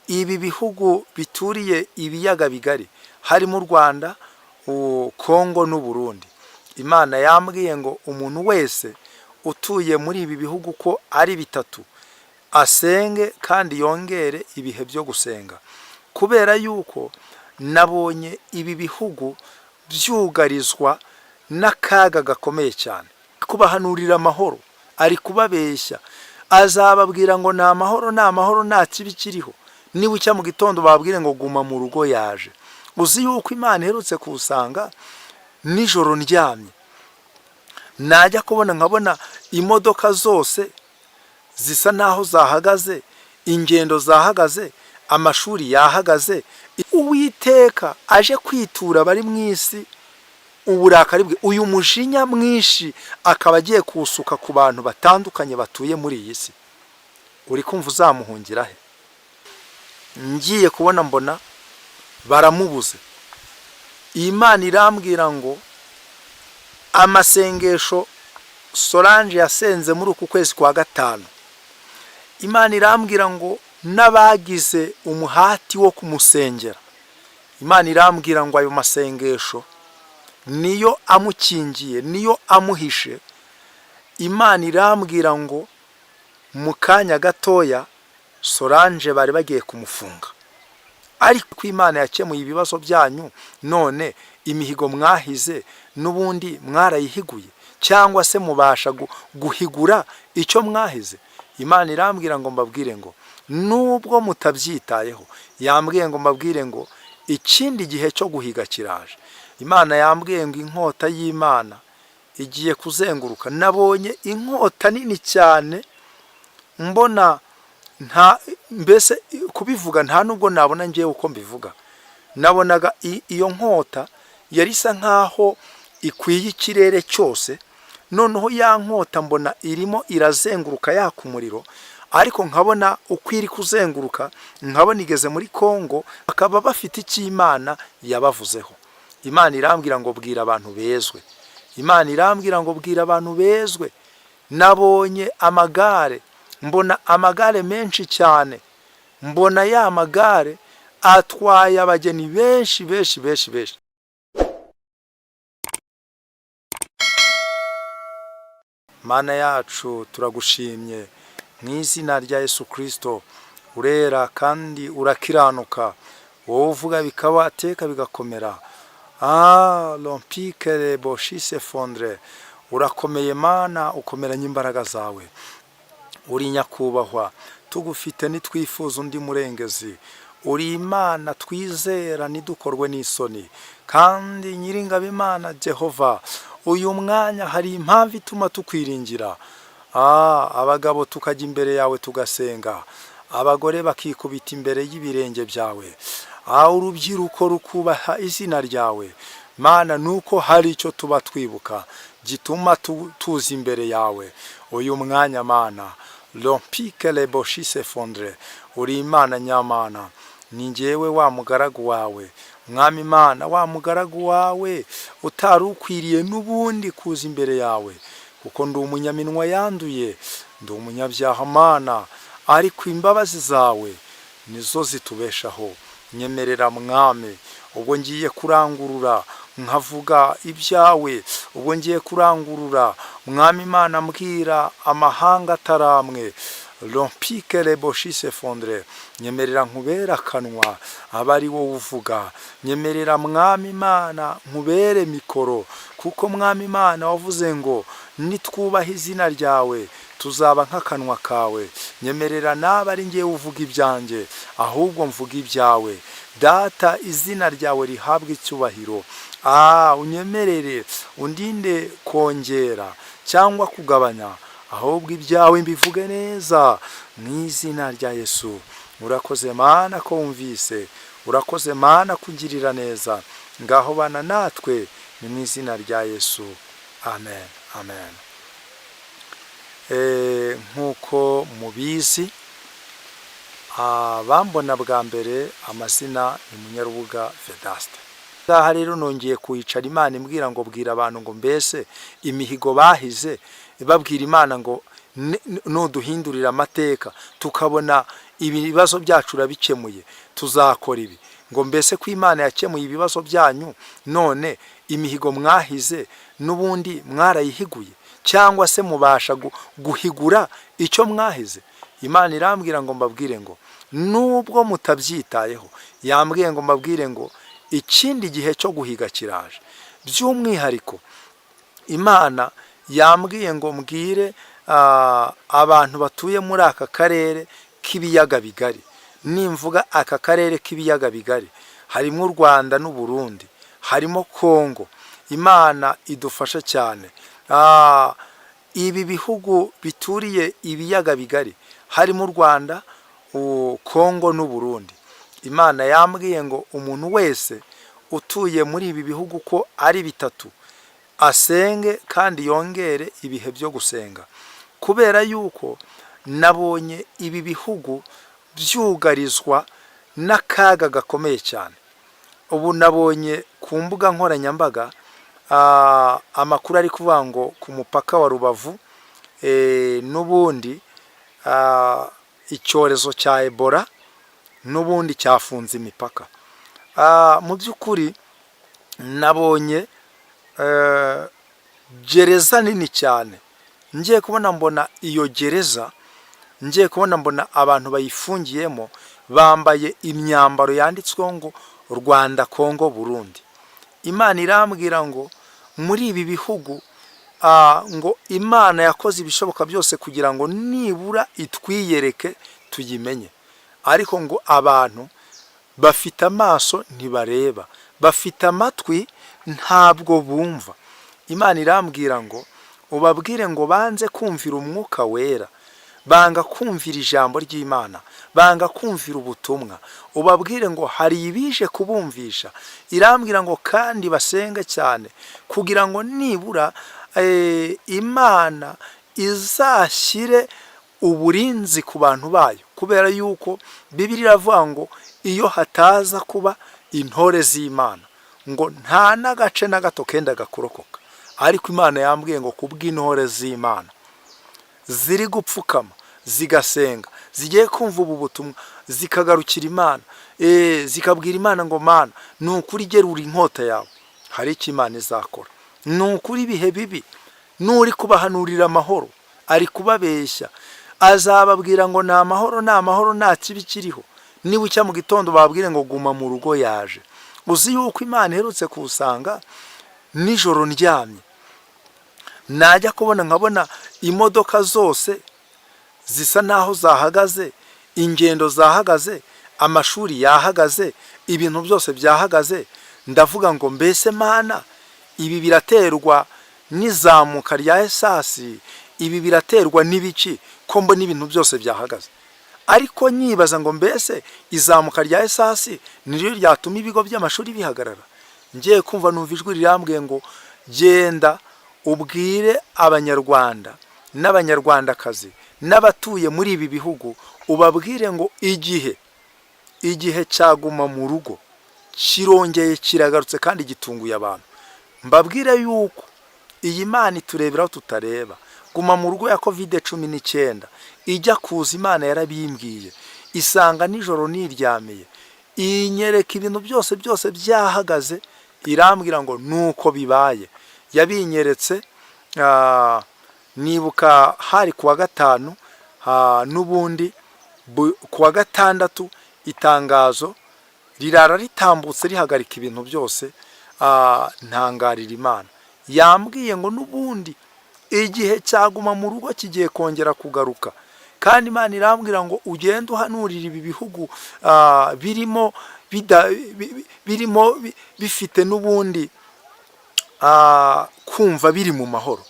Ibi bihugu bituriye ibiyaga bigari harimo u Rwanda, Kongo n'u Burundi. Imana yambwiye ngo umuntu wese utuye muri ibi bihugu ko ari bitatu asenge kandi yongere ibihe byo gusenga, kubera yuko nabonye ibi bihugu byugarizwa n'akaga gakomeye cyane. Kubahanurira amahoro ari kubabeshya, azababwira ngo ni amahoro, ni amahoro, nta kibi kiriho. Niba ucya mu gitondo babwire ngo guma mu rugo yaje. Uzi yuko Imana iherutse kuwusanga nijoro ndyamye, najya kubona nkabona imodoka zose zisa naho zahagaze, ingendo zahagaze, amashuri yahagaze. Uwiteka aje kwitura abari mu isi uburakari bwe, uyu mujinya mwinshi akaba agiye kuwusuka ku bantu batandukanye batuye muri iyi si. Uri kumva uzamuhungira he? Ngiye kubona mbona baramubuze. Imana irambwira ngo amasengesho Solange yasenze muri uku kwezi kwa gatanu, Imana irambwira ngo n'abagize umuhati wo kumusengera, Imana irambwira ngo ayo masengesho niyo amukingiye, niyo amuhishe. Imana irambwira ngo mu kanya gatoya Solange bari bagiye kumufunga, ariko Imana yakemuye ibibazo byanyu, none imihigo mwahize n'ubundi mwarayihiguye, cyangwa se mubasha guhigura icyo mwahize. Imana irambwira ngo mbabwire ngo nubwo mutabyitayeho, yambwiye ngo mbabwire ngo ikindi gihe cyo guhiga kiraje. Imana yambwiye ngo inkota y'Imana igiye kuzenguruka. Nabonye inkota nini cyane, mbona nta mbese kubivuga nta nubwo nabona ngewe uko mbivuga. Nabonaga iyo nkota yari isa nkaho ikwiye ikirere cyose, noneho ya nkota mbona irimo irazenguruka yaka umuriro, ariko nkabona uko iri kuzenguruka nkabona igeze muri Kongo, bakaba bafite icyo Imana yabavuzeho. Imana irambwira ngo bwira abantu bezwe. Imana irambwira ngo bwira abantu bezwe. Nabonye amagare, mbona amagare menshi cyane, mbona ya magare atwaye abageni benshi benshi benshi benshi. Mana yacu, turagushimye mu izina rya Yesu Kristo. Urera kandi urakiranuka, wowe uvuga bikaba ateka bigakomera. Lompike reboshise fondre, urakomeye Mana, ukomeranye imbaraga zawe, uri nyakubahwa, tugufite nitwifuza undi murengezi. Uri Imana twizera ntidukorwe n'isoni, kandi Nyiringabo Imana Jehova, uyu mwanya hari impamvu ituma tukwiringira. Abagabo tukajya imbere yawe tugasenga, abagore bakikubita imbere y'ibirenge byawe, urubyiruko rukubaha izina ryawe Mana, nuko hari icyo tuba twibuka gituma tuza imbere yawe uyu mwanya. Mana, lompike leboshise fondre, uri Imana nyamana. Ni njyewe wa mugaragu wawe, Mwami Imana, wa mugaragu wawe utari ukwiriye n'ubundi kuza imbere yawe, kuko ndi umunyaminwa yanduye, ndi umunyabyaha Mana, ariko imbabazi zawe nizo zitubeshaho. Nyemerera Mwami, ubwo ngiye kurangurura nkavuga ibyawe, ubwo ngiye kurangurura Mwami Imana mbwira amahanga ataramwe, lompike leboshise fondre, nyemerera nkubere akanwa aba ari wowe uvuga. Nyemerera Mwami Imana nkubere mikoro, kuko Mwami Imana wavuze ngo nitwubaha izina ryawe tuzaba nk'akanwa kawe. Nyemerera naba ari ngewe uvuga ibyanjye, ahubwo mvuga ibyawe. Data, izina ryawe rihabwe icyubahiro. Unyemerere undinde kongera cyangwa kugabanya, ahubwo ibyawe mbivuge neza mu izina rya Yesu. Urakoze Mana ko wumvise, urakoze Mana kungirira neza. Ngaho bana natwe, ni mu izina rya Yesu, amen, amen. Nk'uko mubizi, abambona bwa mbere, amazina ni Munyarubuga Vedaste. Ngaha rero nongeye kuhicara, Imana imbwira ngo bwira abantu ngo mbese imihigo bahize, babwira Imana ngo Nuduhindurira amateka tukabona ibibazo byacu urabikemuye, tuzakora ibi. Ngo mbese ko Imana yakemuye ibibazo byanyu, none imihigo mwahize n'ubundi mwarayihiguye, cyangwa se mubasha guhigura icyo mwahize? Imana irambwira ngo mbabwire ngo nubwo mutabyitayeho, yambwiye ngo mbabwire ngo ikindi gihe cyo guhiga kiraje. By'umwihariko Imana yambwiye ngo mbwire abantu batuye muri aka karere k'ibiyaga bigari. Nimvuga aka karere k'ibiyaga bigari, harimo u Rwanda n'u Burundi, harimo Kongo. Imana idufasha cyane. Ibi bihugu bituriye ibiyaga bigari, harimo u Rwanda, Kongo n'u Burundi, Imana yambwiye ngo umuntu wese utuye muri ibi bihugu ko ari bitatu asenge kandi yongere ibihe byo gusenga, kubera yuko nabonye ibi bihugu byugarizwa n'akaga gakomeye cyane. Ubu nabonye ku mbuga nkoranyambaga amakuru ari kuvuga ngo ku mupaka wa Rubavu n'ubundi icyorezo cya Ebola n'ubundi cyafunze imipaka. Mu by'ukuri nabonye gereza nini cyane. Ngiye kubona mbona iyo gereza, ngiye kubona mbona abantu bayifungiyemo bambaye imyambaro yanditsweho ngo Rwanda, Kongo, Burundi. Imana irambwira ngo muri ibi bihugu ngo Imana yakoze ibishoboka byose kugira ngo nibura itwiyereke tuyimenye, ariko ngo abantu bafite amaso ntibareba, bafite amatwi ntabwo bumva. Imana irambwira ngo ubabwire ngo banze kumvira Umwuka Wera, banga kumvira ijambo ry'Imana, banga kumvira ubutumwa. Ubabwire ngo hari ibije kubumvisha. Irambwira ngo kandi basenge cyane kugira ngo nibura Imana izashyire uburinzi ku bantu bayo, kubera yuko Bibiliya iravuga ngo iyo hataza kuba intore z'Imana ngo nta n'agace na gato kendaga kurokoka. Ariko Imana yambwiye ngo kubw'intore z'Imana ziri gupfukama zigasenga, zigiye kumva ubu butumwa, zikagarukira Imana, zikabwira Imana ngo: "Mana, ni ukuri gerura inkota yawe," hari icyo Imana izakora. Ni ukuri ibihe bibi, n'uri kubahanurira amahoro ari kubabeshya. Azababwira ngo ni amahoro, ni amahoro, nta kibi kiriho. Niba ucya mu gitondo babwire ngo guma mu rugo yaje. Uzi yuko Imana iherutse kuwusanga nijoro ndyamye, najya kubona nkabona imodoka zose zisa naho zahagaze, ingendo zahagaze, amashuri yahagaze, ibintu byose byahagaze. Ndavuga ngo: "Mbese Mana, ibi biraterwa n'izamuka rya essence? Ibi biraterwa n'ibiki ko mbona ibintu byose byahagaze?" Ariko nyibaza ngo mbese izamuka rya essence niryo ryatuma ibigo by'amashuri bihagarara? Ngiye kumva numva ijwi rirambwiye ngo: "Genda ubwire Abanyarwanda n'Abanyarwandakazi n'abatuye muri ibi bihugu, ubabwire ngo igihe cyaguma mu rugo kirongeye kiragarutse kandi gitunguye abantu. Mbabwire yuko iyi Mana itureberaho tutareba." Guma mu rugo ya COVID-19 ijya kuza, Imana yarabimbwiye, isanga nijoro niryamiye, inyereka ibintu byose byose byahagaze, irambwira ngo nuko bibaye. Yabinyeretse, nibuka hari kuwa gatanu, n'ubundi kuwa gatandatu itangazo rirara ritambutse rihagarika ibintu byose. Ntangarira Imana. Yambwiye ngo n'ubundi igihe cyaguma mu rugo kigiye kongera kugaruka, kandi Imana irambwira ngo ugende uhanurira ibi bihugu birimo birimo bifite n'ubundi kumva biri mu mahoro,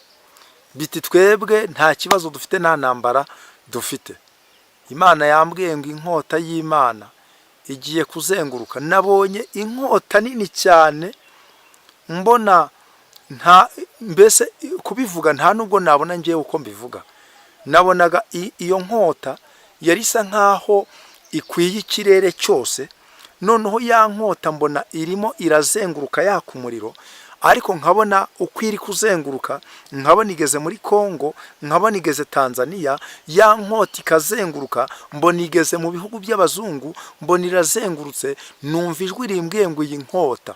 biti: "Twebwe nta kibazo dufite, nta ntambara dufite." Imana yambwiye ngo inkota y'Imana igiye kuzenguruka. Nabonye inkota nini cyane, mbona nta mbese kubivuga nta nubwo nabona ngewe uko mbivuga. Nabonaga iyo nkota yari isa nkaho ikwiye ikirere cyose. Noneho ya nkota mbona irimo irazenguruka yaka umuriro, Ariko nkabona uko iri kuzenguruka, nkabona igeze muri Kongo, nkabona igeze Tanzania, ya nkota ikazenguruka, mbona igeze mu bihugu by'abazungu, mbona irazengurutse. Numva ijwi rimbwiye ngo iyi nkota,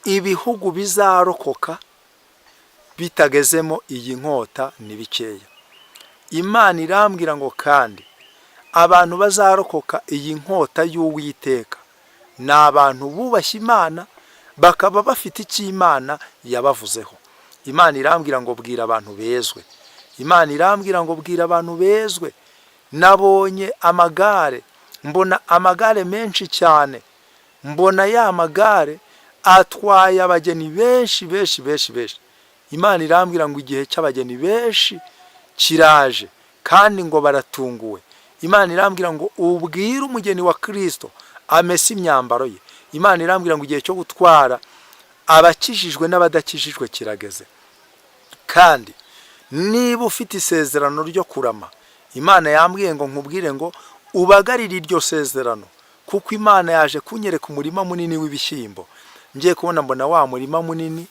ibihugu bizarokoka bitagezemo iyi nkota ni bikeya. Imana irambwira ngo kandi abantu bazarokoka iyi nkota y'Uwiteka ni abantu bubashye Imana, bakaba bafite icyo Imana yabavuzeho. Imana irambwira ngo bwira abantu bezwe. Imana irambwira ngo bwira abantu bezwe. Nabonye amagare, mbona amagare menshi cyane, mbona ya magare atwaye abageni benshi benshi benshi benshi. Imana irambwira ngo igihe cy'abageni benshi kiraje, kandi ngo baratunguwe. Imana irambwira ngo ubwire umugeni wa Kirisito amese imyambaro ye. Imana irambwira ngo igihe cyo gutwara abakijijwe n'abadakijijwe kirageze. Kandi niba ufite isezerano ryo kurama, Imana yambwiye ngo nkubwire ngo ubagarire iryo sezerano, kuko Imana yaje kunyereka umurima munini w'ibishyimbo. Ngiye kubona mbona wa murima munini,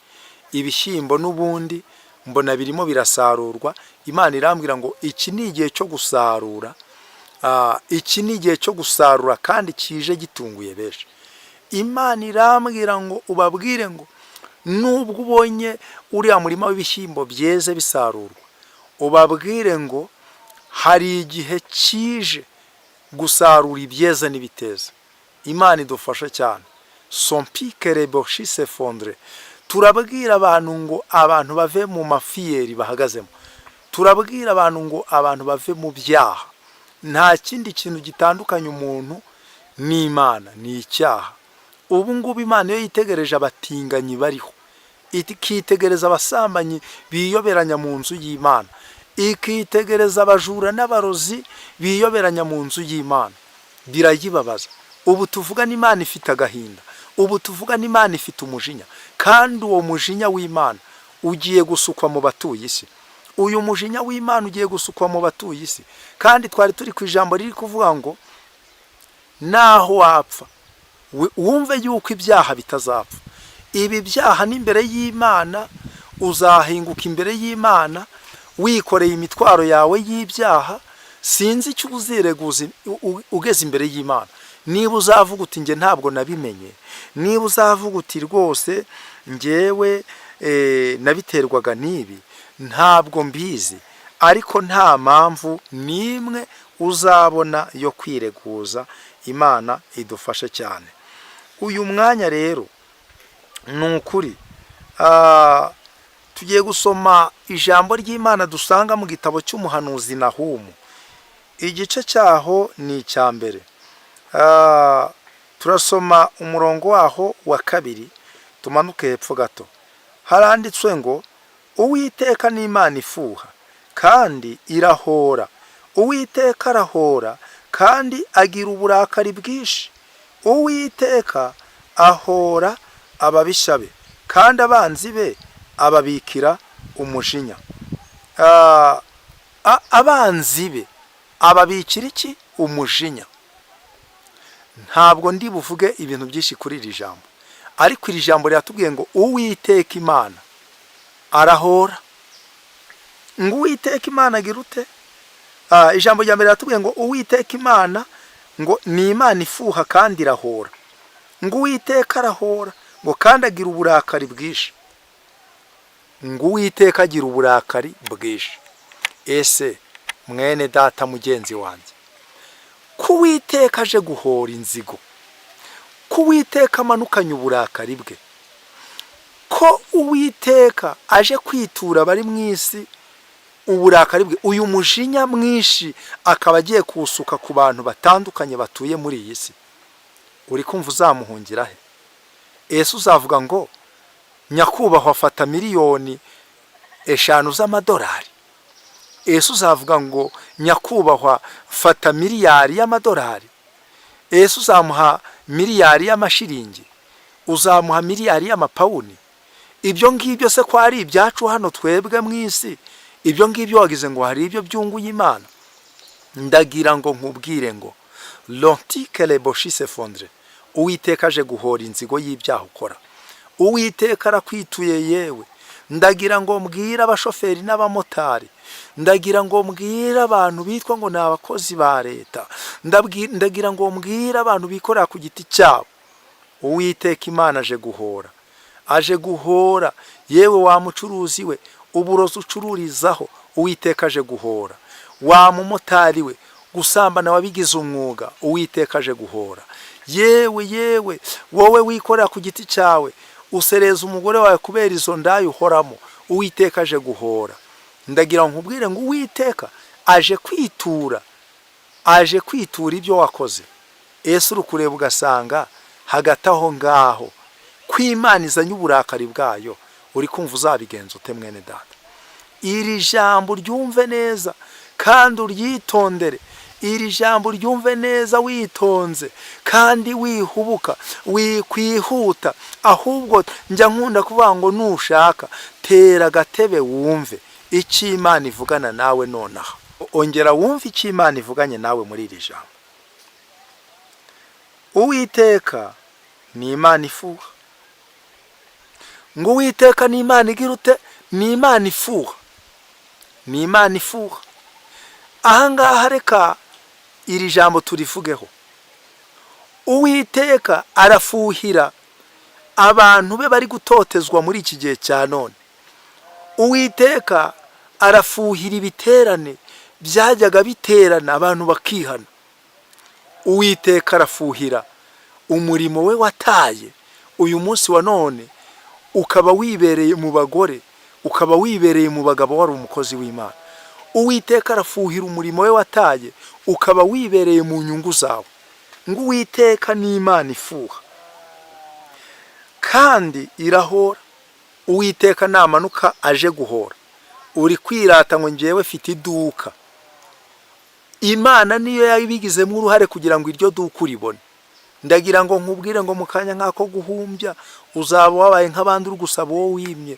ibishyimbo n'ubundi mbona birimo birasarurwa. Imana irambwira ngo iki ni igihe cyo gusarura, iki ni igihe cyo gusarura kandi kije gitunguye benshi. Imana irambwira ngo ubabwire ngo nubwo ubonye uriya murima w'ibishyimbo byeze bisarurwa, ubabwire ngo hari igihe kije gusarura ibyeze n'ibiteze. Imana idufashe cyane. Sompikere boshise fondre. Turabwira abantu ngo abantu bave mu mafiyeri bahagazemo. Turabwira abantu ngo abantu bave mu byaha. Nta kindi kintu gitandukanye umuntu n'Imana ni icyaha. Ubu ngubu Imana iyo yitegereje abatinganyi bariho, ikitegereza abasambanyi biyoberanya mu nzu y'Imana, ikitegereza abajura n'abarozi biyoberanya mu nzu y'Imana, birayibabaza. Ubu tuvugana Imana ifite agahinda, ubu tuvugana Imana ifite umujinya, kandi uwo mujinya w'Imana ugiye gusukwa mu batuye isi. Uyu mujinya w'Imana ugiye gusukwa mu batuye isi. Kandi twari turi ku ijambo riri kuvuga ngo naho wapfa, wumve yuko ibyaha bitazapfa. Ibi byaha n'imbere y'Imana, uzahinguka imbere y'Imana wikoreye imitwaro yawe y'ibyaha. Sinzi icyo uzireguza ugeze imbere y'Imana. Niba uzavuga uti njye ntabwo nabimenye, niba uzavuga uti rwose ngewe nabiterwaga n'ibi, ntabwo mbizi, ariko nta mpamvu n'imwe uzabona yo kwireguza. Imana idufashe cyane. Uyu mwanya rero ni ukuri tugiye gusoma ijambo ry'Imana dusanga mu gitabo cy'umuhanuzi Nahumu, igice cyaho ni icya mbere. Turasoma umurongo waho wa 2, tumanuke hepfo gato. Haranditswe ngo Uwiteka ni Imana ifuha kandi irahora. Uwiteka arahora kandi agira uburakari bwinshi. Uwiteka ahora ababisha be, kandi abanzi be ababikira umujinya. Abanzi be ababikira iki? Umujinya. Ntabwo ndi buvuge ibintu byinshi kuri iri jambo, ariko iri jambo riratubwiye ngo Uwiteka Imana arahora, ngo Uwiteka Imana agira ute? Ijambo rya mbere riratubwiye ngo Uwiteka Imana ngo ni Imana ifuha kandi irahora, ngo Uwiteka arahora, ngo kandi agira uburakari bwinshi, ngo Uwiteka agira uburakari bwinshi. Ese mwene data mugenzi wanjye, ko Uwiteka aje guhora inzigo, ko Uwiteka amanukanye uburakari bwe, ko Uwiteka aje kwitura abari mu isi uburakari bwe, uyu mujinya mwinshi akaba agiye kuwusuka ku bantu batandukanye batuye muri iyi si, uri kumva uzamuhungira he? Ese uzavuga ngo nyakubahwa afata miliyoni 5 z'amadolari? Ese uzavuga ngo nyakubahwa fata miliyari y'amadolari? Ese uzamuha miliyari y'amashiringi? Uzamuha miliyari y'amapawuni? Ibyo ngibyo se ko ari ibyacu hano twebwe mu isi, ibyo ngibyo wagize ngo hari ibyo byunguye Imana? Ndagira ngo nkubwire ngo lontike leboshise fondre, Uwiteka aje guhora inzigo y'ibyaha ukora. Uwiteka arakwituye. Yewe, ndagira ngo mbwire abashoferi n'abamotari, ndagira ngo mbwire abantu bitwa ngo ni abakozi ba leta, ndagira ngo mbwire abantu bikorera ku giti cyabo: Uwiteka Imana aje guhora, aje guhora. Yewe wa mucuruzi we, uburozi ucururizaho, Uwiteka aje guhora. Wa mumotari we, gusambana wabigize umwuga, Uwiteka aje guhora. Yewe, yewe wowe wikorera ku giti cyawe, usereza umugore wawe kubera izo ndaya uhoramo, Uwiteka aje guhora. Ndagira ngo nkubwire ngo Uwiteka aje kwitura, aje kwitura ibyo wakoze. Ese uri kureba ugasanga hagati aho ngaho ko Imana izanye uburakari bwayo, uri kumva uzabigenza ute? Mwene data, iri jambo ryumve neza kandi uryitondere. Iri jambo ryumve neza witonze kandi wihubuka, wikwihuta. Ahubwo njya nkunda kuvuga ngo nushaka tera agatebe wumve icyo Imana ivugana nawe nonaha. Ongera wumve icyo Imana ivuganye nawe muri iri jambo. Uwiteka ni Imana ifuha. Ngo Uwiteka ni Imana igira ute? Ni Imana ifuha, ni Imana ifuha. Ahangaha reka iri jambo turivugeho. Uwiteka arafuhira abantu be bari gutotezwa muri iki gihe cya none. Uwiteka arafuhira ibiterane byajyaga biterana abantu bakihana. Uwiteka arafuhira umurimo we wataye, uyu munsi wa none ukaba wibereye mu bagore, ukaba wibereye mu bagabo, wari umukozi w'Imana. Uwiteka arafuhira umurimo we wataye, ukaba wibereye mu nyungu zawe. Ngo Uwiteka ni Imana ifuha kandi irahora. Uwiteka namanuka aje guhora, uri kwirata ngo ngewe mfite iduka, Imana niyo yabigizemo uruhare kugira ngo iryo duka uribone. Ndagira ngo nkubwire ngo mu kanya nk'ako guhumbya uzaba wabaye nk'abandi uri gusaba uwo wimye.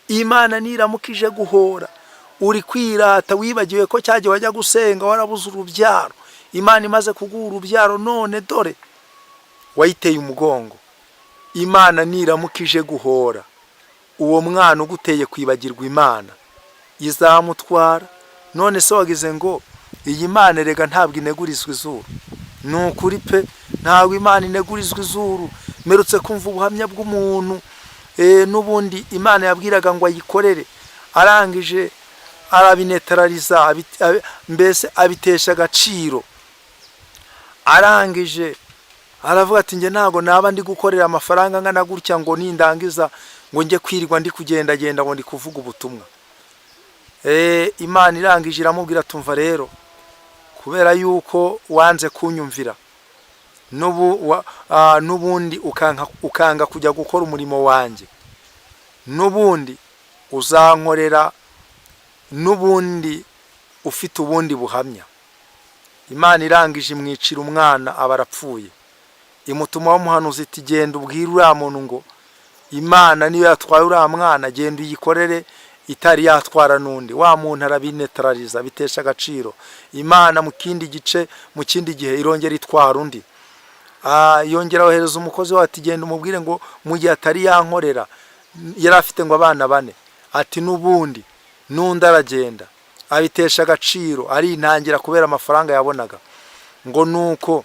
Imana niramuka ije guhora, uri kwirata wibagiwe ko cyagihe wajya gusenga warabuze urubyaro, Imana imaze kuguha urubyaro none dore wayiteye umugongo. Imana niramuka ije guhora, uwo mwana uguteye kwibagirwa Imana izamutwara. None se wagize ngo iyi Mana erega ntabwo inegurizwa izuru? Ni ukuri pe, ntabwo Imana inegurizwa izuru. Mperutse kumva ubuhamya bw'umuntu, n'ubundi Imana yabwiraga ngo ayikorere, arangije arabinetarariza, mbese abitesha agaciro. Arangije aravuga ati: "Njye ntabwo naba ndi gukorera amafaranga angana gutya ngo nindangiza ngo njye kwirirwa ndi kugendagenda ngo ndi kuvuga ubutumwa." Imana irangije iramubwira: "Tumva rero, kubera yuko wanze kunyumvira n'ubundi ukanga kujya gukora umurimo wanjye, n'ubundi uzankorera n'ubundi ufite ubundi buhamya." Imana irangije imwicira umwana, aba arapfuye. Imutuma w'umuhanuzi iti: "Genda ubwire uriya muntu ngo Imana niyo yatwaye uriya mwana, genda uyikorere itari yatwara n'undi." Wa muntu arabinetarariza, bitesha agaciro. Imana mu kindi gice, mu kindi gihe, irongera itwara undi. Yongera ohereza umukozi we ati: "Genda umubwire ngo mu gihe atari yankorera." Yari afite ngo abana bane. Ati n'ubundi n'undi aragenda abitesha agaciro, arintangira kubera amafaranga yabonaga. Ngo nuko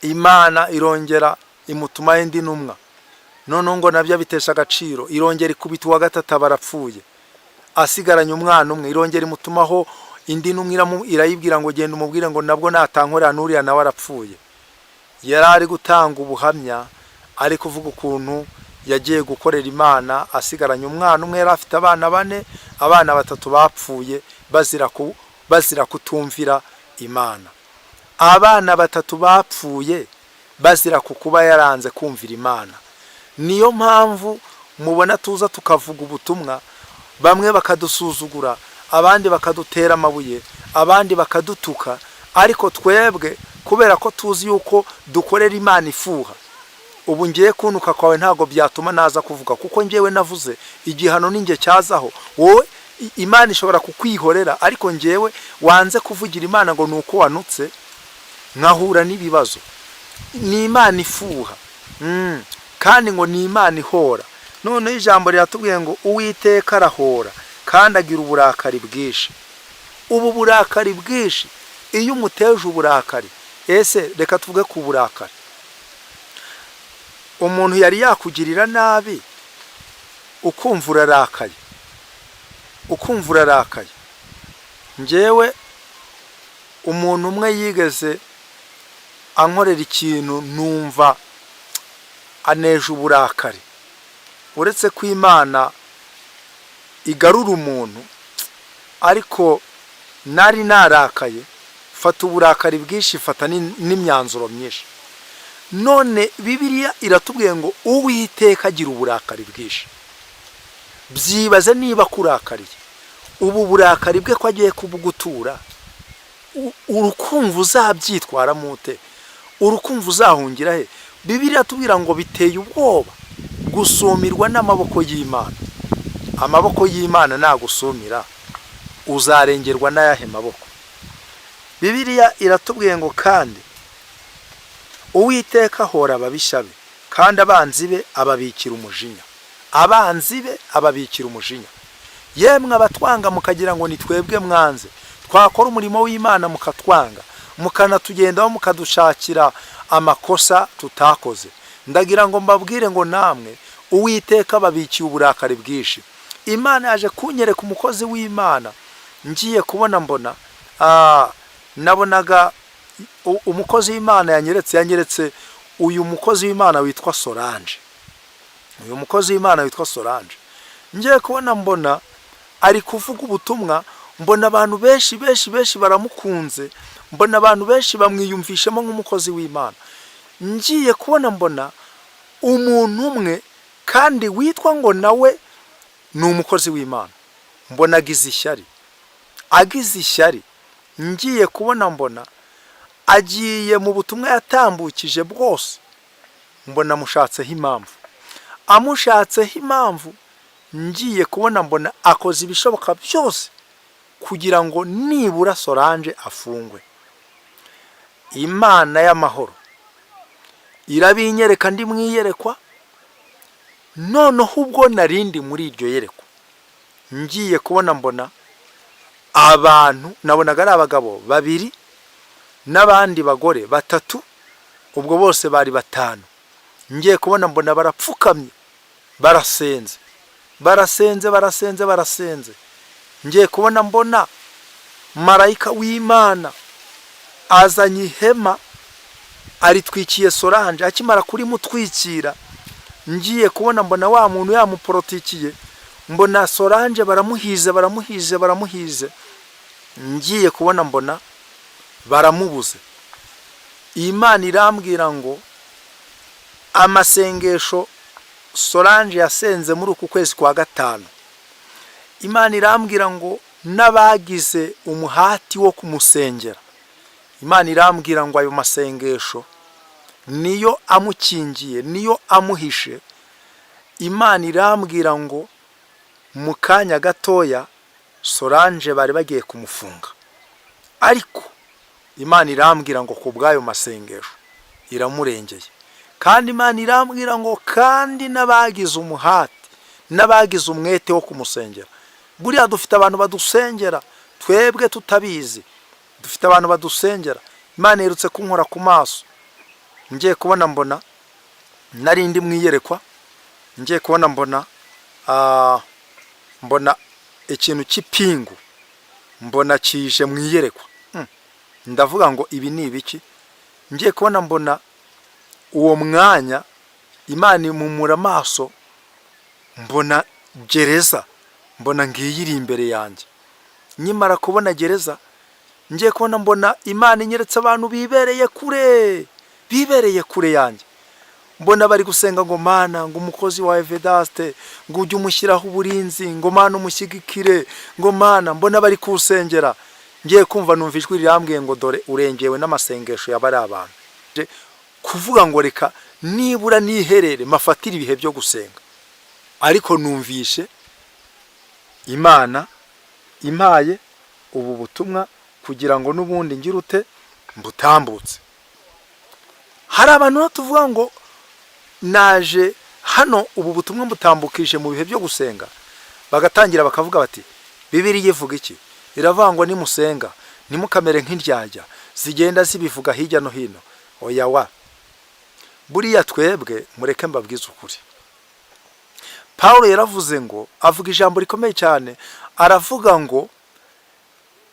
Imana irongera imutumaho indi ntumwa, noneho ngo nabyo abitesha agaciro. Irongera ikubita uwa gatatu, aba arapfuye, asigaranye umwana umwe. Irongera imutumaho indi ntumwa, irayibwira ngo: "Genda umubwire ngo nabwo natankorera n'uriya nawe arapfuye." Yari ari gutanga ubuhamya, ari kuvuga ukuntu yagiye gukorera Imana asigaranye umwana umwe. Yari afite abana bane, abana batatu bapfuye bazira kutumvira Imana. Abana batatu bapfuye bazira ku kuba yaranze kumvira Imana. Niyo mpamvu mubona tuza tukavuga ubutumwa, bamwe bakadusuzugura, abandi bakadutera amabuye, abandi bakadutuka, ariko twebwe kubera ko tuzi yuko dukorera Imana ifuha, ubu ngiye kuntuka kwawe ntabwo byatuma naza kuvuga, kuko ngewe navuze igihano ninjye cyazaho. Wowe Imana ishobora kukwihorera, ariko ngewe wanze kuvugira Imana ngo ni uko wanutse nkahura n'ibibazo. Ni Imana ifuha. Kandi ngo ni Imana ihora. Noneho ijambo riratubwiye ngo Uwiteka arahora kandi agira uburakari bwinshi. Ubu burakari bwinshi, iyo umuteje uburakari, ese reka tuvuge ku burakari, umuntu yari yakugirira nabi ukumva urarakaye, ukumva urarakaye? Ngewe umuntu umwe yigeze ankorera ikintu, numva aneje uburakari. Uretse ko Imana igarura umuntu, ariko nari narakaye, fata uburakari bwinshi, fata n'imyanzuro myinshi. None Bibiliya iratubwiye ngo Uwiteka agira uburakari bwinshi. Byibaze niba akurakariye, ubu burakari bwe ko agiye kubugutura, urukumva uzabyitwaramo ute? Urukumva uzahungira he? Bibiliya tubwira ngo biteye ubwoba gusumirwa n'amaboko y'Imana. Amaboko y'Imana nagusumira, uzarengerwa n'ayahe maboko? Bibiliya iratubwiye ngo kandi Uwiteka ahora ababisha be, kandi abanzi be ababikira umujinya. Abanzi be ababikira umujinya. Yemwe abatwanga mukagira ngo ni twebwe mwanze, twakora umurimo w'Imana mukatwanga, mukanatugendaho, mukadushakira amakosa tutakoze, ndagira ngo mbabwire ngo namwe Uwiteka babikiye uburakari bwinshi. Imana yaje kunyereka umukozi w'Imana. Ngiye kubona mbona, nabonaga umukozi w'Imana yanyeretse uyu mukozi w'Imana witwa Solange. Uyu mukozi w'Imana witwa Solange, ngiye kubona mbona ari kuvuga ubutumwa, mbona abantu benshi benshi benshi baramukunze, mbona abantu benshi bamwiyumvishemo nk'umukozi w'Imana. Ngiye kubona mbona umuntu umwe kandi witwa ngo nawe ni umukozi w'Imana, mbona agize ishyari, agize ishyari. Ngiye kubona mbona agiye mu butumwa yatambukije bwose, mbona amushatseho impamvu, amushatseho impamvu. Ngiye kubona mbona akoze ibishoboka byose kugira ngo nibura Solange afungwe. Imana y'amahoro irabinyereka ndi mu iyerekwa. Noneho ubwo narindi muri iryo yerekwa, ngiye kubona mbona abantu, nabonaga ari abagabo babiri n'abandi bagore batatu, ubwo bose bari batanu. Ngiye kubona mbona barapfukamye, barasenze, barasenze, barasenze, barasenze. Ngiye kubona mbona marayika w'Imana azanye ihema, aritwikiye Solange. Akimara kurimutwikira, ngiye kubona mbona wa muntu yamuporotikiye, mbona Solange baramuhize, baramuhize, baramuhize. Ngiye kubona mbona baramubuze. Imana irambwira ngo amasengesho Solange yasenze muri uku kwezi kwa gatanu, Imana irambwira ngo n'abagize umuhati wo kumusengera, Imana irambwira ngo ayo masengesho niyo amukingiye, niyo amuhishe. Imana irambwira ngo mu kanya gatoya Solange bari bagiye kumufunga, ariko Imana irambwira ngo ku bw'ayo masengesho iramurengeye. Kandi Imana irambwira ngo kandi n'abagize umuhati, n'abagize umwete wo kumusengera. Buriya dufite abantu badusengera twebwe tutabizi, dufite abantu badusengera. Imana iherutse kunkora ku maso. Ngiye kubona mbona, nari ndi mu iyerekwa, ngiye kubona mbona mbona ikintu cy'ipingu, mbona kije mu iyerekwa. Ndavuga ngo ibi ni ibiki? Ngiye kubona mbona uwo mwanya Imana imumura amaso, mbona gereza, mbona ngiyi iri imbere yanjye. Nkimara kubona gereza, ngiye kubona mbona Imana inyeretse abantu bibereye kure, bibereye kure yanjye. Mbona bari gusenga ngo Mana, ngo umukozi wawe Vedaste, ngo ujye umushyiraho uburinzi, ngo Mana umushyigikire, ngo Mana. Mbona bari kuwusengera. Ngiye kumva numva ijwi rirambwiye ngo dore urengewe n'amasengesho y'abari abantu. Kuvuga ngo reka nibura niherere mafatire ibihe byo gusenga, ariko numvishe Imana impaye ubu butumwa kugira ngo n'ubundi ngire ute, mbutambutse. Hari abantu rero tuvuga ngo Naje hano, ubu butumwa mbutambukije mu bihe byo gusenga, bagatangira bakavuga bati: "Bibiliya ivuga iki?" Iravuga ngo nimusenga ntimukamere nk'indyarya zigenda zibivuga hirya no hino. Oya wa, buriya twebwe, mureke mbabwize ukuri. Paul yaravuze ngo, avuga ijambo rikomeye cyane, aravuga ngo: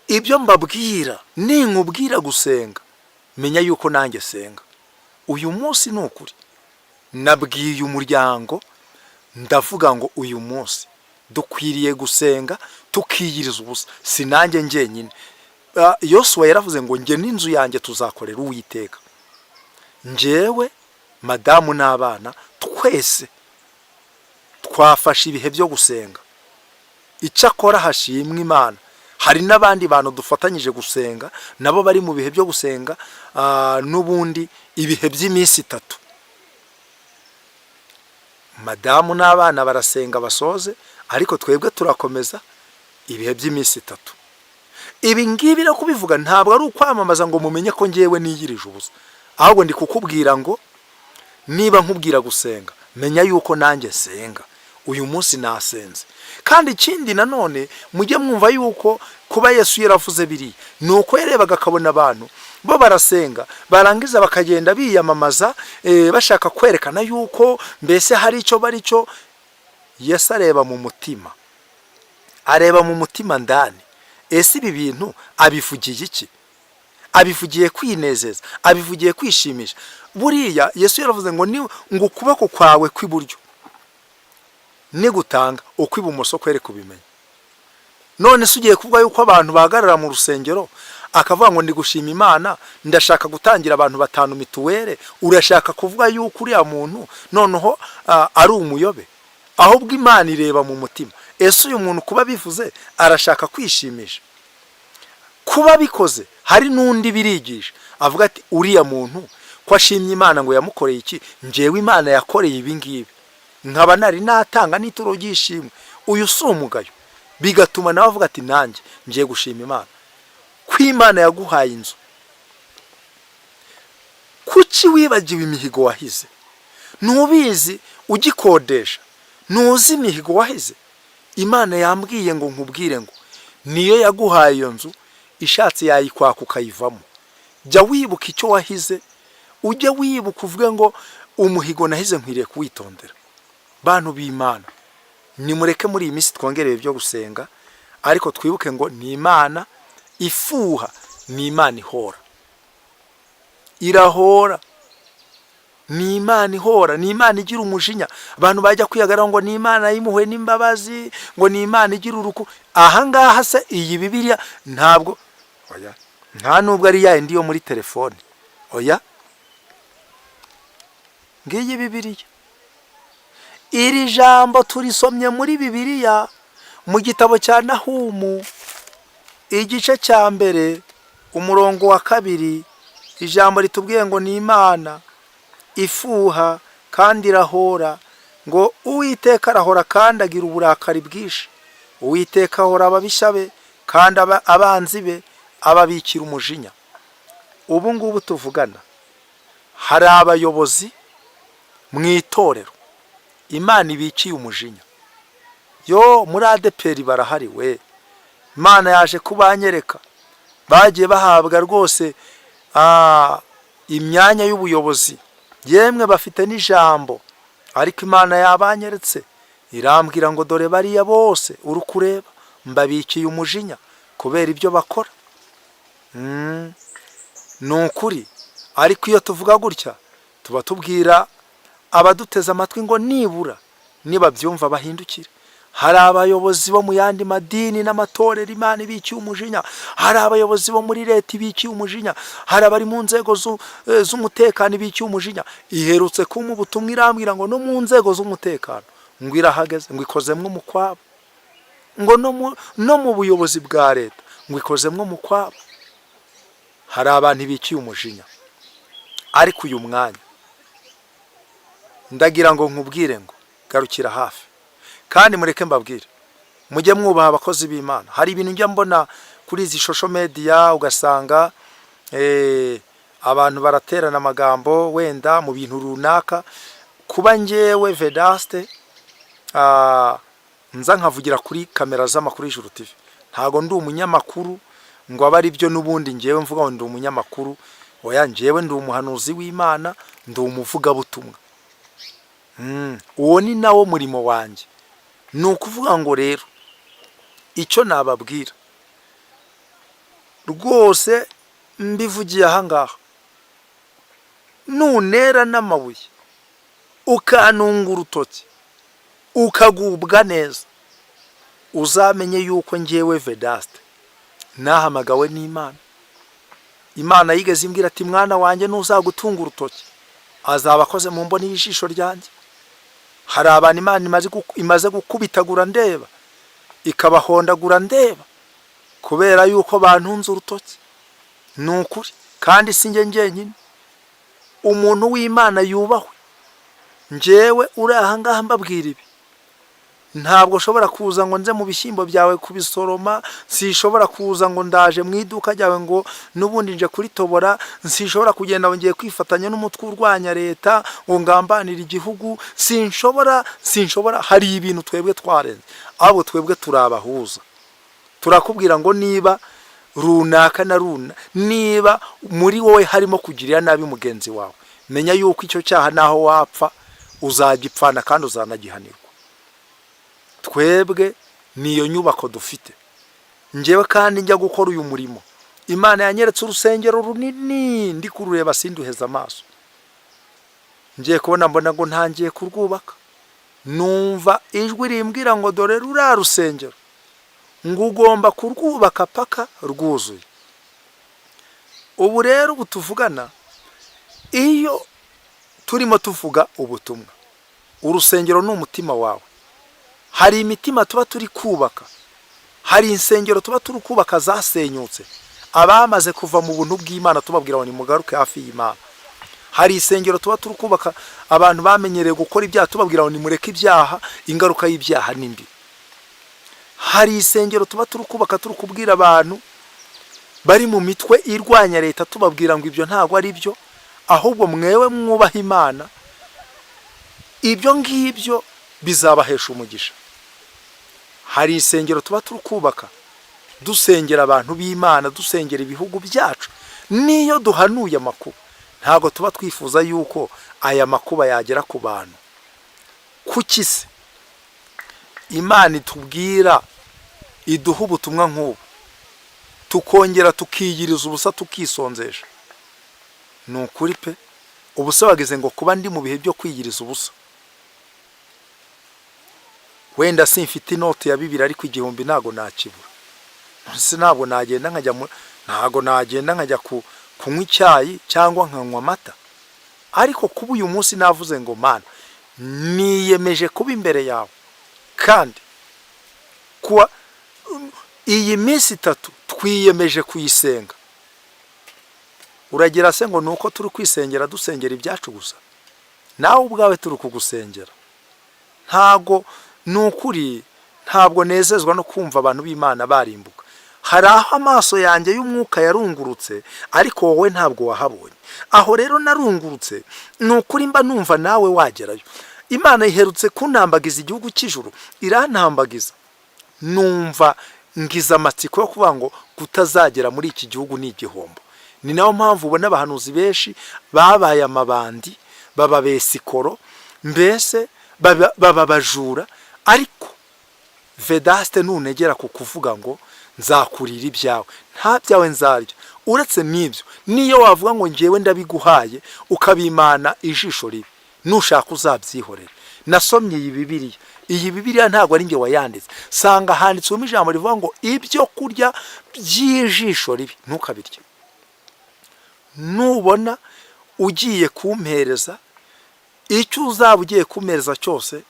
"Ibyo mbabwira, ninkubwira gusenga, menya yuko nanjye senga." Uyu munsi ni ukuri, nabwiye umuryango, ndavuga ngo uyu munsi dukwiriye gusenga tukiyiriza ubusa. Si nanjye njyenyine. Yosuwa yaravuze ngo: "Njye n'inzu yanjye tuzakorera Uwiteka." Njyewe, madamu n'abana, twese twafashe ibihe byo gusenga. Icyakora hashimwe Imana, hari n'abandi bantu dufatanyije gusenga, nabo bari mu bihe byo gusenga, n'ubundi ibihe by'iminsi 3. Madamu n'abana barasenga basoze, ariko twebwe turakomeza ibihe by'iminsi 3. Ibi ngibi no kubivuga ntabwo ari ukwamamaza ngo mumenye ko ngewe niyirije ubusa, ahubwo ndi kukubwira ngo niba nkubwira gusenga, menya yuko nanjye nsenga. Uyu munsi nasenze. Kandi ikindi nanone, mujye mwumva yuko kuba Yesu yaravuze biriya ni uko yarebaga akabona abantu bo barasenga, barangiza bakagenda biyamamaza, bashaka kwerekana yuko mbese hari icyo bari cyo. Yesu areba mu mutima, areba mu mutima ndani. Ese ibi bintu abivugiye iki? Abivugiye kwinezeza? Abivugiye kwishimisha? Buriya Yesu yaravuze ngo ni ngo ukuboko kwawe kw'iburyo nigutanga, ukw'ibumoso kwere kubimenya. None se ugiye kuvuga yuko abantu bahagarara mu rusengero akavuga ngo ndi gushima Imana, ndashaka gutangira abantu batanu mituweli, urashaka kuvuga yuko uriya muntu noneho ari umuyobe? Ahubwo Imana ireba mu mutima. Ese uyu muntu kuba bivuze arashaka kwishimisha? Kuba bikoze hari n'undi birigisha, avuga ati: "Uriya muntu ko ashimye Imana ngo yamukoreye iki, njyewe Imana yakoreye ibi ngibi, nkaba nari natanga n'ituro ry'ishimwe, uyu si umugayo?" Bigatuma nawe avuga ati: "Nanjye ngiye gushima Imana." Ko Imana yaguhaye inzu, kuki wibagiwe imihigo wahize? Ntubizi ugikodesha? Ntuzi imihigo wahize? Imana yambwiye ngo nkubwire ngo niyo yaguhaye iyo nzu, ishatse yayikwaka ukayivamo. Jya wibuka icyo wahize, ujye wibuka uvuge ngo umuhigo nahize nkwiriye kuwitondera. Bantu b'Imana, nimureke muri iyi minsi twongereye ibyo gusenga, ariko twibuke ngo ni Imana ifuha, ni Imana ihora, irahora, ni Imana ihora, ni Imana igira umujinya. Abantu bajya kwihagarara ngo ni Imana y'impuhwe n'imbabazi, ngo ni Imana igira uruku. Ahangaha se iyi Bibiliya ntabwo, oya, nta nubwo ari ya yindi yo muri telefone. Oya, ngiyi Bibiliya. Iri jambo turisomye muri Bibiliya mu gitabo cya Nahumu, igice cya 1, umurongo wa 2. Ijambo ritubwiye ngo ni Imana ifuha kandi irahora, ngo Uwiteka arahora kandi agira uburakari bwinshi. Uwiteka ahora ababisha be, kandi abanzi be ababikira umujinya. Ubu ngubu tuvugana hari abayobozi mu itorero Imana ibikiye umujinya. Yo muri ADEPR barahari we, Imana yaje kubanyereka. Bagiye bahabwa rwose imyanya y'ubuyobozi, yemwe bafite n'ijambo, ariko Imana yabanyeretse, irambwira ngo: "Dore bariya bose uri kureba, mbabikiye umujinya kubera ibyo bakora." Ni ukuri. Ariko iyo tuvuga gutya, tuba tubwira abaduteze amatwi ngo nibura nibabyumva bahindukire. Hari abayobozi bo mu yandi madini n'amatorero Imana ibikiye umujinya, hari abayobozi bo muri leta ibikiye umujinya, hari abari mu nzego z'umutekano ibikiye umujinya. Iherutse kumpa ubutumwa, irambwira ngo no mu nzego z'umutekano ngo irahageze, ngo ikozemwo umukwabo, ngo no mu buyobozi bwa leta ngo ikozemwo umukwabo. Hari abantu ibikiye umujinya. Ariko uyu mwanya ndagira ngo nkubwire ngo garukira hafi, kandi mureke mbabwire, mujye mwubaha abakozi b'Imana. Hari ibintu njya mbona kuri izi social media, ugasanga abantu baraterana amagambo wenda mu bintu runaka. Kubera iki? Kubera ko Kuba ngewe Vedaste nza nkavugira kuri kamera z'amakuru y'Ijuru TV, ntabwo ndi umunyamakuru ngo abe ari byo n'ubundi ngewe mvuga ngo ndi umunyamakuru. Oya, ngewe ndi umuhanuzi w'Imana, ndi umuvugabutumwa. Uwo ni nawo murimo wanjye. Ni ukuvuga ngo rero icyo nababwira rwose mbivugiye aha ngaha, nunera n'amabuye, ukantunga urutoki, ukagubwa neza, uzamenye yuko ngewe Vedaste nahamagawe n'Imana. Imana yigeze imbwira ati: "Mwana wanjye, nuzagutunga urutoki azaba akoze mu mboni y'ijisho ryanjye." Hari abantu Imana imaze gukubitagura ndeba, ikabahondagura ndeba, kubera yuko bantunze urutoki. Ni ukuri, kandi si njye njyenyine. Umuntu w'Imana yubahwe. Njyewe uri aha ngaha mbabwira ibi, ntabwo ushobora kuza ngo nze mu bishyimbo byawe kubisoroma, sishobora kuza ngo ndaje mu iduka ryawe ngo n'ubundi nje kuritobora, sinshobora kugenda ngo ngiye kwifatanya n'umutwe urwanya leta ngo ngambanire igihugu. Sinshobora, sinshobora. Hari ibintu twebwe twarenze. Ahubwo twebwe turabahuza, turakubwira ngo niba runaka na runa, niba muri wowe harimo kugirira nabi mugenzi wawe, menya yuko icyo cyaha naho wapfa uzagipfana kandi uzanagihanirwa. Twebwe niyo nyubako dufite. Njyewe kandi njya gukora uyu murimo, Imana yanyeretse urusengero runini, ndi kurureba sinduheza amaso. Ngiye kubona mbona ngo ntangiye kurwubaka, numva ijwi rimbwira ngo: "Dore ruriya rusengero, ngo ugomba kurwubaka paka rwuzuye." Ubu rero, ubu tuvugana, iyo turimo tuvuga ubutumwa, urusengero ni umutima wawe. Hari imitima tuba turi kubaka, hari insengero tuba turi kubaka zasenyutse, abamaze kuva mu buntu bw'Imana tubabwira ngo nimugaruke hafi y'Imana. Hari isengero tuba turi kubaka, abantu bamenyereye gukora ibyaha, tubabwira ngo nimureke ibyaha, ingaruka y'ibyaha ni mbi. Hari isengero tuba turi kubaka, turi kubwira abantu bari mu mitwe irwanya leta, tubabwira ngo ibyo ntabwo ari byo, ahubwo mwewe mwubaha Imana, ibyo ngibyo bizabahesha umugisha. Hari insengero tuba turi kubaka dusengera abantu b'Imana, dusengera ibihugu byacu. N'iyo duhanuye amakuba, ntabwo tuba twifuza yuko aya makuba yagera ku bantu. Kuki se Imana itubwira, iduha ubutumwa nk'ubu, tukongera tukiyiriza ubusa, tukisonzesha? Ni ukuri pe, ubusa bageze ngo kuba ndi mu bihe byo kwiyiriza ubusa. Wenda simfite inoti ya 2000, ariko 1000 ntabwo nakibura. Ntabwo nagenda nkajya, ntabwo nagenda nkajya kunywa icyayi cyangwa nkanywa amata. Ariko kuba uyu munsi navuze ngo: "Mana, niyemeje kuba imbere yawe," kandi kuwa iyi minsi 3 twiyemeje kuyisenga, uragira se ngo ni uko turi kwisengera, dusengera ibyacu gusa? Nawe ubwawe turi kugusengera. Ntabwo, ni ukuri, ntabwo nezezwa no kumva abantu b'Imana barimbuka. Hari aho amaso yanjye y'umwuka yarungurutse, ariko wowe ntabwo wahabonye. Aho rero narungurutse, ni ukuri mba numva nawe wagerayo. Imana iherutse kuntambagiza igihugu cy'ijuru, irantambagiza, numva ngize amatsiko yo kuvuga ngo kutazagera muri iki gihugu ni igihombo. Ni nayo mpamvu ubona abahanuzi benshi babaye amabandi, baba besikoro, mbese baba abajura. Ariko Vedaste, nunegera ku kuvuga ngo nzakurira ibyawe, nta byawe nzarya. Uretse n'ibyo, niyo wavuga ngo ngewe ndabiguhaye, ukabimana ijisho ribi, nushaka uzabyihorere. Nasomye iyi Bibiliya, iyi Bibiliya ntabwo ari njye wayanditse, sanga handitswemo ijambo rivuga ngo ibyo kurya by'ijisho ribi ntukabirye. Nubona ugiye kumpereza icyo uzaba ugiye kumpereza cyose,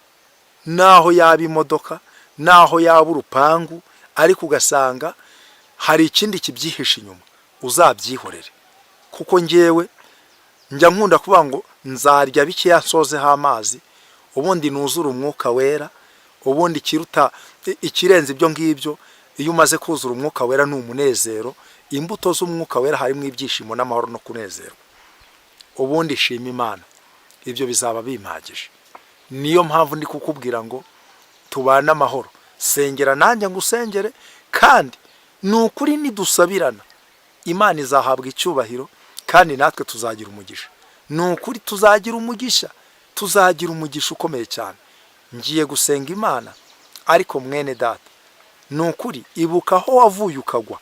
naho yaba imodoka, naho yaba urupangu, ariko ugasanga hari ikindi kibyihishe inyuma, uzabyihorere. Kuko ngewe njya nkunda kuvuga ngo nzarya bikeya nsozeho amazi, ubundi nuzure Umwuka Wera. Ubundi ikiruta, ikirenze ibyo ngibyo, iyo umaze kuzura Umwuka Wera ni umunezero. Imbuto z'Umwuka Wera harimo ibyishimo n'amahoro no kunezerwa. Ubundi shima Imana. Ibyo bizaba bimpagije. Niyo mpamvu ndi kukubwira ngo tubane amahoro. Sengera nanjye ngusengere, kandi ni ukuri nidusabirana Imana izahabwa icyubahiro, kandi natwe tuzagira umugisha. Ni ukuri tuzagira umugisha, tuzagira umugisha ukomeye cyane. Ngiye gusenga Imana, ariko mwene data, ni ukuri ibuka aho wavuye ukagwa,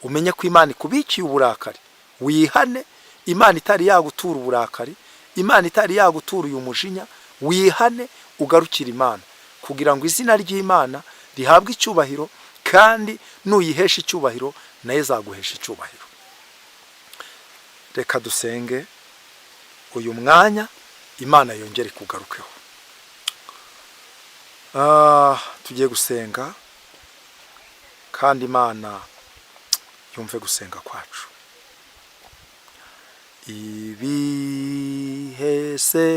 umenye ko Imana ikubikiye uburakari, wihane. Imana itari yagutura uburakari, Imana itari yagutura uyu mujinya, wihane ugarukire Imana, kugira ngo izina ry'Imana rihabwe icyubahiro, kandi nuyihesha icyubahiro nayo izaguhesha icyubahiro. Reka dusenge uyu mwanya, Imana yongere ikugarukeho. Tugiye gusenga kandi Imana yumve gusenga kwacu. Ibihese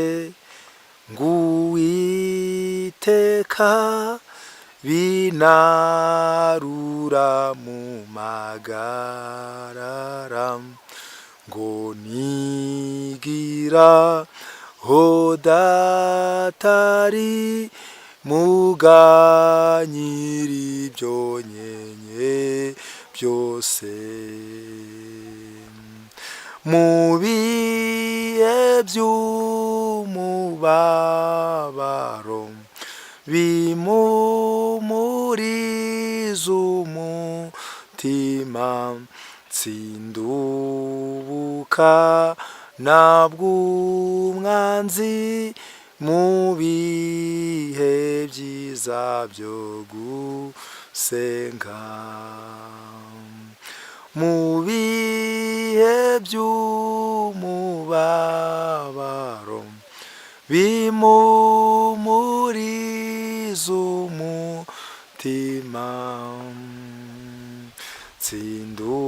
ng'Uwiteka binarura mu magarara, ngo nigira ho datari muganyira ibyo nkenye byose. Mu bihe by'umubabaro bimumuriza umutima, nsindubuka nabw'umwanzi, mu bihe byiza byo gusenga, mu bihe by'umubabaro bimumuriza umutima,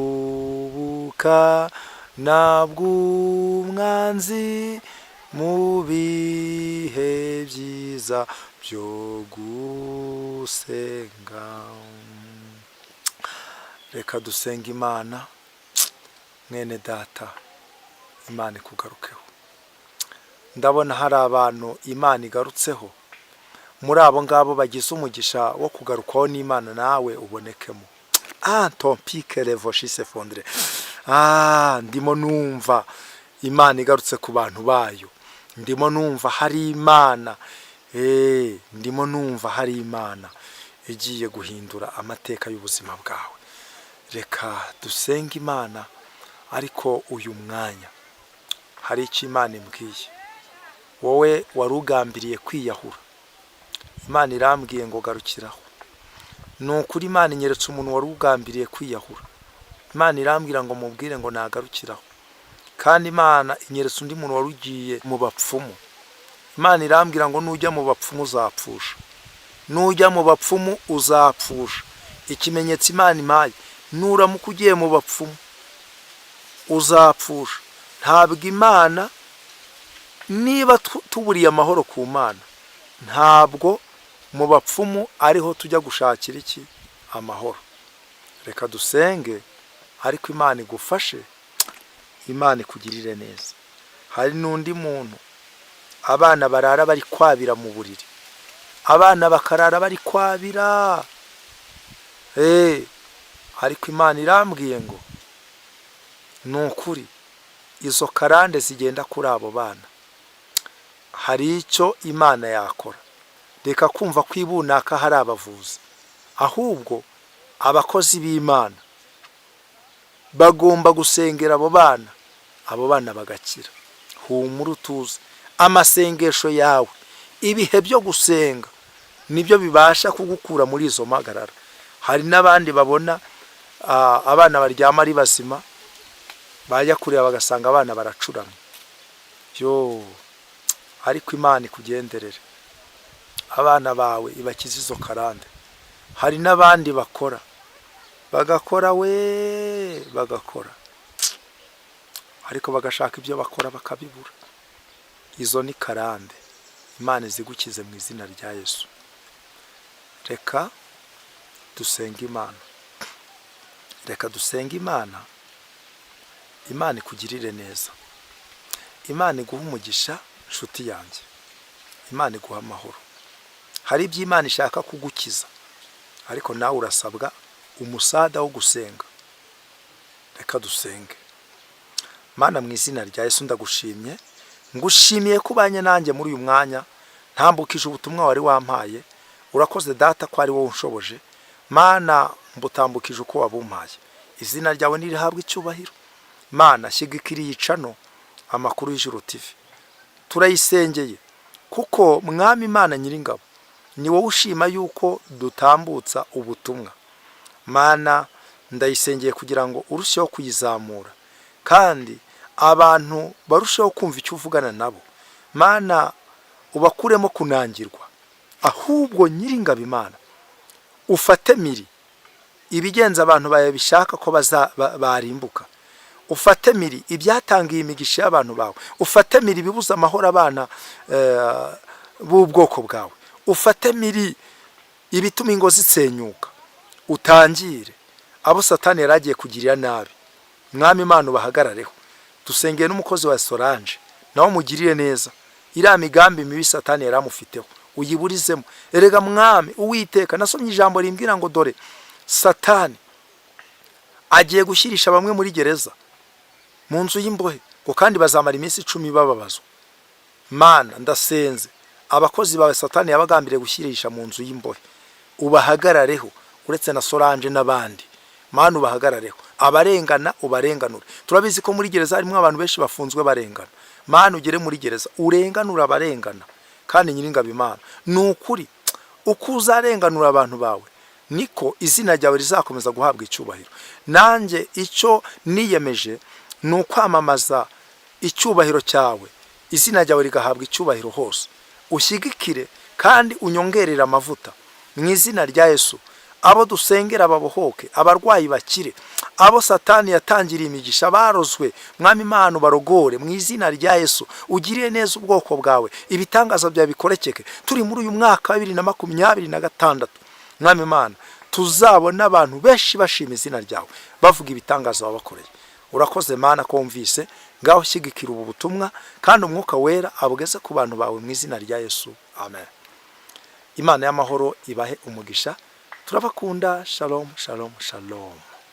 nsindubuka nabw'umwanzi, mu bihe byiza byo gusenga. Reka dusenga Imana. Mwene data, Imana ikugarukeho. Ndabona hari abantu Imana igarutseho. Muri abo ngabo bagize umugisha wo kugarukwaho n'Imana, nawe ubonekemo. Tompike revoshise fondre. Ndimo numva Imana igarutse ku bantu bayo. Ndimo numva hari Imana, ndimo numva hari Imana igiye guhindura amateka y'ubuzima bwawe. Reka dusenge Imana. Ariko uyu mwanya hari icyo Imana imbwiye. Wowe wari ugambiriye kwiyahura, Imana irambwiye ngo garukiraho. Ni ukuri, Imana inyeretse umuntu wari ugambiriye kwiyahura. Imana irambwira ngo mubwire ngo nagarukiraho. Kandi Imana inyeretse undi muntu wari ugiye mu bapfumu. Imana irambwira ngo nujya mu bapfumu uzapfusha, nujya mu bapfumu uzapfusha. Ikimenyetso Imana impaye, nuramuka ugiye mu bapfumu uzapfusha. Ntabwo Imana, niba tuburiye amahoro ku Mana, ntabwo mu bapfumu ariho tujya gushakira iki amahoro. Reka dusenge, ariko Imana igufashe, Imana ikugirire neza. Hari n'undi muntu abana barara bari kwabira mu buriri, abana bakarara bari kwabira. Ariko Imana irambwiye ngo ni ukuri izo karande zigenda kuri abo bana, hari icyo Imana yakora. Reka kumva ko ibunaka hari abavuzi, ahubwo abakozi b'Imana bagomba gusengera abo bana, abo bana bagakira. Humura utuze. Amasengesho yawe, ibihe byo gusenga nibyo bibasha kugukura muri izo mpagarara. Hari n'abandi babona abana baryama ari bazima, bajya kureba bagasanga abana baracuramye yo. Ariko Imana ikugenderere, abana bawe ibakize izo karande. Hari n'abandi bakora, bagakora we, bagakora, ariko bagashaka ibyo bakora bakabibura. Izo ni karande. Imana izigukize mu izina rya Yesu. Reka dusenge Imana, reka dusenge Imana. Imana ikugirire neza, Imana iguhe umugisha. Nshuti yanjye, Nshuti yanjye, Imana iguha amahoro. Hari ibyo Imana ishaka kugukiza, ariko nawe urasabwa umusada wo gusenga. Reka dusenge. Mana, mu izina rya Yesu, ndagushimye, ngushimiye ko ubanye nanjye muri uyu mwanya ntambukije ubutumwa wari wampaye. Urakoze Data ko ari wowe unshoboje. Mana, mbutambukije uko wabumpaye, izina ryawe nirihabwe icyubahiro. Mana, shyigikira iyi channel Amakuru y'Ijuru TV, turayisengeye, kuko Mwami Imana Nyiringabo, ni wowe ushima yuko dutambutsa ubutumwa. Mana, ndayisengeye kugira ngo urusheho kuyizamura kandi abantu barusheho kumva icyo uvugana nabo. Mana, ubakuremo kunangirwa, ahubwo Nyiringabo Imana ufate miri ibigenza abantu bayabishaka ko barimbuka, ufate miri ibyatangiye imigisha y'abantu bawe, ufate miri ibibuza amahoro abana b'ubwoko bwawe, ufate miri ibituma ingo zisenyuka, utangire abo Satani yari agiye kugirira nabi. Mwami Imana, ubahagarareho. Dusengeye n'umukozi wa Solange, nawe umugirire neza, iriya migambi mibi Satani yari amufiteho uyiburizemo. Erega Mwami Uwiteka, nasomye ijambo rimbwira ngo dore Satani agiye gushyirisha bamwe muri gereza, mu nzu y'imbohe, ngo kandi bazamara iminsi 10 bababazwa. Mana, ndasenze, abakozi bawe Satani yabagambiriye gushyirisha mu nzu y'imbohe, ubahagarareho, uretse na Solange n'abandi. Mana, ubahagarareho, abarengana ubarenganure. Turabizi ko muri gereza harimo abantu benshi bafunzwe barengana. Mana, ugere muri gereza urenganure abarengana. Kandi Nyiringabo Imana, ni ukuri uko uzarenganura abantu bawe niko izina ryawe rizakomeza guhabwa icyubahiro. Nanjye icyo niyemeje ni ukwamamaza icyubahiro cyawe, izina ryawe rigahabwa icyubahiro hose. Ushyigikire kandi unyongerere amavuta mu izina rya Yesu. Abo dusengera babohoke, abarwayi bakire, abo Satani yatangiriye imigisha barozwe, Mwami Imana, ubarogore mu izina rya Yesu. Ugirire neza ubwoko bwawe, ibitangaza byawe bikorekeke. Turi muri uyu mwaka wa 2026, Mwami Imana, tuzabona abantu benshi bashima izina ryawe, bavuga ibitangaza wabakoreye. Urakoze Mana ko wumvise. Ngaho shyigikira ubu butumwa kandi Umwuka Wera abugeze ku bantu bawe mu izina rya Yesu, amen. Imana y'amahoro ibahe umugisha, turabakunda. Shalom, shalom, shalom.